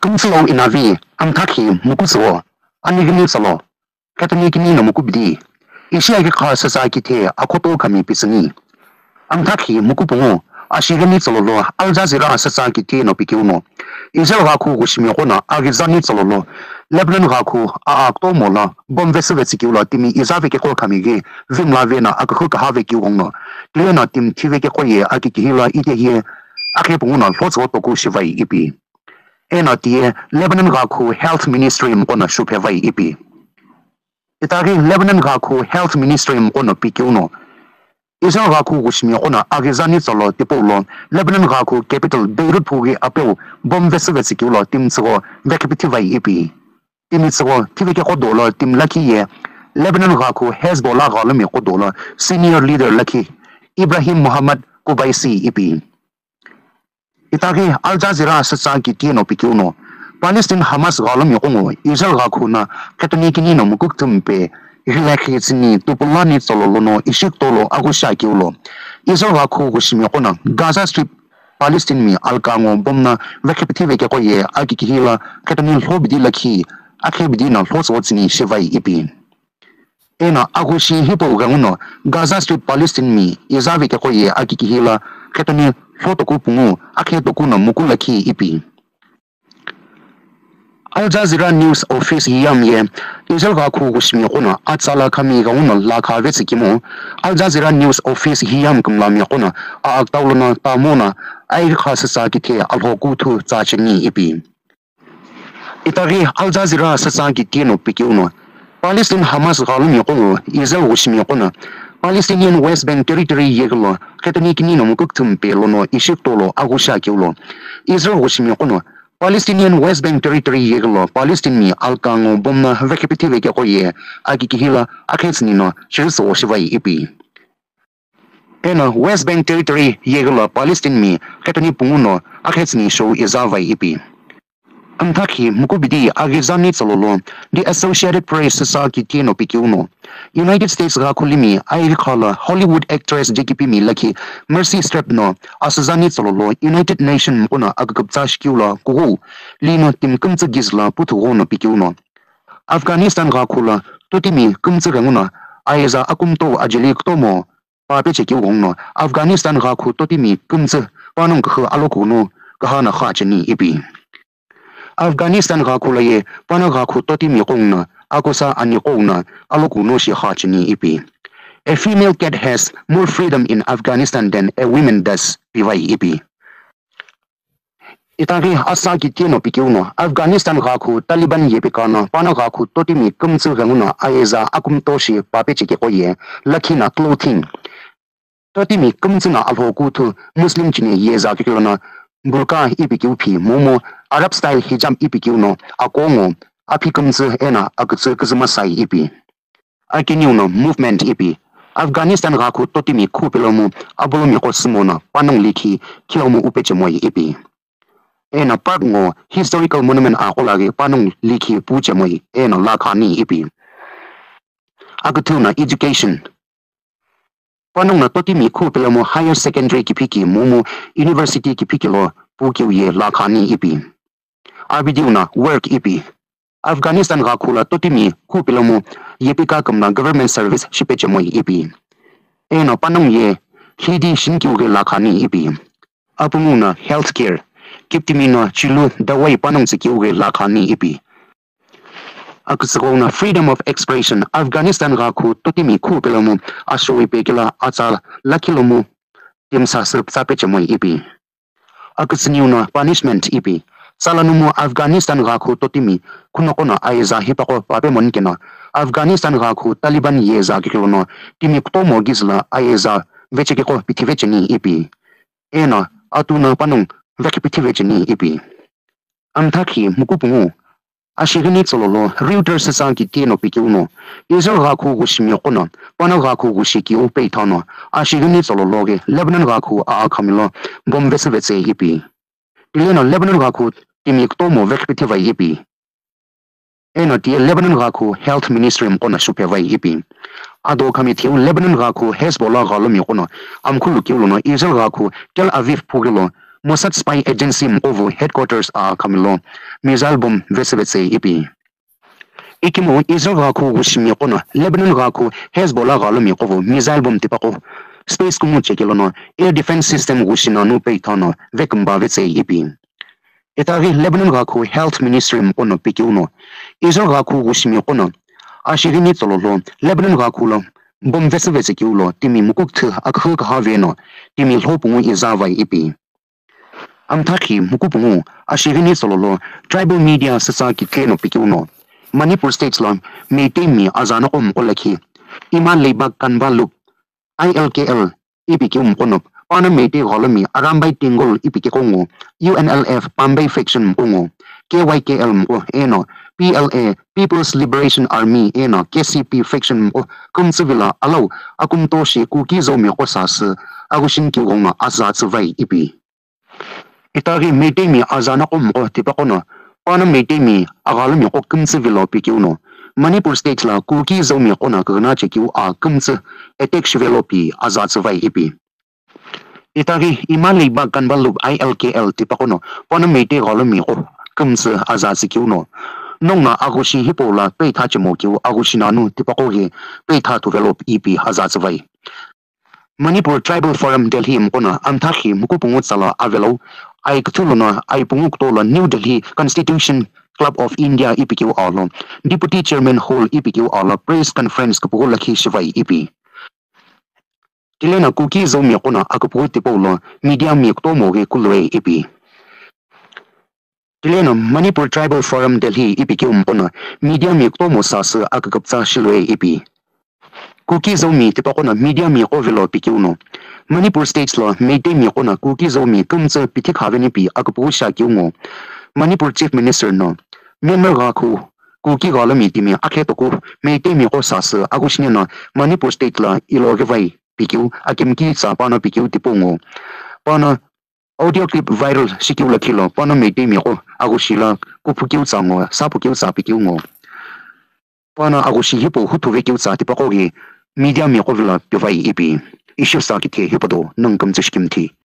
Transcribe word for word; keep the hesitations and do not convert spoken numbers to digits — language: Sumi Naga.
Kümtsü lo inavi, amthakhi mukutsüo, anighini tsalo, khetoni kini no mukubidi, ishi aghi kha sasa kithe akhoto khami pisini. Amthakhi mukupungu, ashighini tsalo lo Al Jazeera sasa kithe no pikeu no, Israel ghakhu ghushimiqo no aghizani tsalo lo, Lebanon ghakhu a aktomo la, bomb vesüvetsükeu lo timi izavekeko khami ghi, vimlavena akukhu kahave keu gongno, tilena timi thivekeqo ye akikihi lo itehi ye, akhe pungu no lhotsüo toku shivai ipi. Eno tiye Lebanon ghakhu Health Ministry mqo no shuphevai ipi. Itaghi Lebanon ghakhu Health Ministry mqo no pikeu no, Israel ghakhu ghushimiqo no aghizani tsalo tipau lo Lebanon ghakhu capital Beirut phughi apeu bomb vesüvetsükeu lo timi tsügho vekhipithivai ipi. Timi tsügho thivekeqo dolo timi lakhi ye Lebanon ghakhu Hezbollah ghalumi qo dolo senior leader lakhi Ibrahim Muhammad Kubaisi ipi. Itaghi Al Jazeera sasa kithe no pikeu no, Palestine Hamas ghalumi qo ngo Israel ghakhu no khetoni kini no mukukthumpe ghilakhi tsüni tupulani tsalo lono ishi kutolo aghusha keu lo, Israel ghakhu ghushimiqo no Gaza Strip Palestine mi alka ngo bomb no vekhipithivekeqo ye akikihi lo khetoni lhobidi lakhi akhebidi no lhotsüo tsüni shivai ipi. Eno aghushi hipau ghenguno Gaza Strip Palestine mi izavekeqo ye akikihi lo khetoni lhotoku pungu akhe toku no muku lakhi ipi. Al Jazeera News Office Hiyam ye Israel ghakhu ghushimiqo no atsala khami ghenguno lakha vetsü kimu Al Jazeera News Office Hiyam kümlamiqo no a aktau lono tamo no aighi kha sasa kithe alhokuthu tsa cheni ipi. Itaghi Al Jazeera sasa kithe no pikeu no, Palestine Hamas ghalumi qo ngo Israel ghushimiqo no, Palestinian West Bank Territory yeghi lo khetoni kini no mukukthumpe lono ishi kutolo aghusha keu lo, Israel ghushimiqo no, Palestinian West Bank Territory yeghi lo Palestine mi alka ngo bomb no vekhipithivekeqo ye akikihi lo akhetsüni no shirisüo shivai ipi. Eno West Bank Territory yeghi lo Palestine mi khetoni pungu no akhetsüni shou izavai ipi. Amthakhi mukubidi aghizani tsalo lo The Associated Press sasa kithe no pikeu no, United States ghakhu limi aighi kha lo Hollywood actress jekipimi lakhi Meryl Streep no asüzani tsalo lo United Nation mqo no aküküpütsa shikeu lo kughou lino timi kümtsü gizü lo puthugho no pikeu no, Afghanistan ghakhu lo totimi kümtsü ghenguno ayeza akumto ajeli kutomo pa pechekeu gongno Afghanistan ghakhu totimi kümtsü panongu küxü alokughuno küha no kha cheni ipi. Afghanistan ghakhu lo ye panongu ghakhu totimi qo nguno akusa ani qo nguno alokughuno shi kha cheni ipi. A female cat has more freedom in Afghanistan than a woman does, pivai ipi. Itaghi asa kithe no pikeu no, Afghanistan ghakhu Taliban yepika no panongu ghakhu totimi kümtsü ghenguno ayeza akumto shi pa pechekeu ye lakhi no clothing. Totimi kümtsü no alhokuthu Muslim chini yeza kikilo no burqa ipikeu phi momu Arab style hijab ipikeu no akongu aphi kümtsü eno akütsü küzüma sai ipi. Akiniu no movement ipi. Afghanistan ghakhu totimi khu pelomu abolomiqo sümo no panongu likhi khiomu upechemoi ipi. Eno park ngo historical monument aqo laghi panongu likhi puchemoi eno lakhani ipi. Aküthüu no education. Panongu no totimi khu pelomu higher secondary kiphiki momu university kiphiki lo pukeu ye lakhani ipi. Abidiu no work ipi. Afghanistan ghakhu lo totimi khu pelomu yepika kümno government service shipechemoi ipi. Eno panongu ye hidi shinikeu ghi lakhani ipi. Apungu no health care. Kiptimi no chilu dawai panongu tsükeu ghi lakhani ipi. Akütsüghou no freedom of expression. Afghanistan ghakhu totimi khu pelomu ashowi pekela atsa lakhi lomu timsa sürpütsa pechemoi ipi. Akütsüniu no punishment ipi. Tsala nomu Afghanistan ghakhu totimi khunoqo no ayeza hipaqo pa pemoni keno, Afghanistan ghakhu Taliban yeza kikilo no timi kutomo gizü lo ayeza vechekeqo pithive cheni ipi. Eno atu no panongu vekhipithive cheni ipi. Amthakhi mukupungu ashighini tsalo lo Reuters sasa kithe no pikeu no, Israel ghakhu ghushimiqo no panongu ghakhu ghushikeu peitha no ashighini tsalo lo ghi Lebanon ghakhu a akhami lo bomb vesüvetsü ipi. Tileno Lebanon ghakhu timi kutomo vekhipithivai ipi. Eno tiye Lebanon ghakhu health ministry mqo no shuphevai ipi. Ado khami thiu Lebanon ghakhu Hezbollah ghalomiqo no amkhulu keu lono Israel ghakhu Tel Aviv phughi lo Mossad spy agency mqovu headquarters a khamilo missile bomb vesüvetsei ipi. Ikemu Israel ghakhu wushimi qono Lebanon ghakhu Hezbollah ghalomi qovu missile bomb tipaqo space kumu chekilono air defense system wushina nu peithono vekümba vetsei ipi. Itaghi Lebanon ghakhu health ministry mqono pikiuno Israel ghakhu wushimi qono ashighini tsololo Lebanon ghakhu lo bomb vesüvetsei kiulo timi mukukthu akhu kaha veno timi lhopungu izavai ipi. Amthakhi mukupungu ashighini tsololo tribal media sütsa kitheno pikiuno Manipur state lo Meitei mi azanaqo mqo lakhi Ima Leibak Kanvalup I L K L ipi kiu mqono pano Meitei gholomi Arambai Tenggol ipi kiqongu U N L F Pambei faction mqongu K Y K L mqo eno P L A People's Liberation Army eno K C P faction mqo kümtsü vilo alau akumto shi Kuki Zomi qo sasü aghüshini kiu ghongo aza tsüvai ipi. Itaghi Meitei mi azanaqo mqo tipaqono pano Meitei mi aghalomi qo kümtsü vilo pikiuno Manipur state lo Kuki Zomi qono küghüna chekiu a kümtsü attack shivelo pi aza tsüvai ipi. Itaghi Ima Leibak Kanvalup I L K L tipaqono pano Meitei ghalomi qo kümtsü aza tsükiuno nongu aghüshi hipau lo peitha chemo kiu aghüshi nanu tipaqo ghi peitha tuvelo ipi aza tsüvai. Manipur Tribal Forum Delhi mqono amthakhi mukupungu tsala avelo aikuthu lono aipungu kutolo New Delhi Constitution Club of India ipi kiu alo Deputy Chairman Hall ipi kiu alo press conference kupughu lakhi shivai ipi. Tileno Kuki Zomi qono akupughu tipau lo media mi kutomo ghi kulue ipi. Tileno Manipur Tribal Forum Delhi ipi kiu mqono media mi kutomo sasü aküküpütsa shilue ipi. Kuki Zomi tipaqono media mi qo vilo pikiuno Manipur state lo Meitei mi qono Kuki Zomi kümtsü pithi khaveni pi akupughu sha kiu ngo Manipur Chief Minister no Myanmar ghakhu Kuki ghalomi timi akhe toku Meitei mi qo sasü aghüshini no Manipur state lo ilo ghivai pikiu akimki tsa pano pikiu tipau ngo. Pano audio clip viral shikiu lakhi lo pano Meitei mi qo aghüshi lo kuphu kiu tsa ngo sapu kiu tsa pikiu ngo. Pano aghüshi hipau huthuve kiu tsa tipaqo ghi media mi qo vilo pivai ipi. Ishiu sa kithe hipau do nongu kümtsü shikimthi.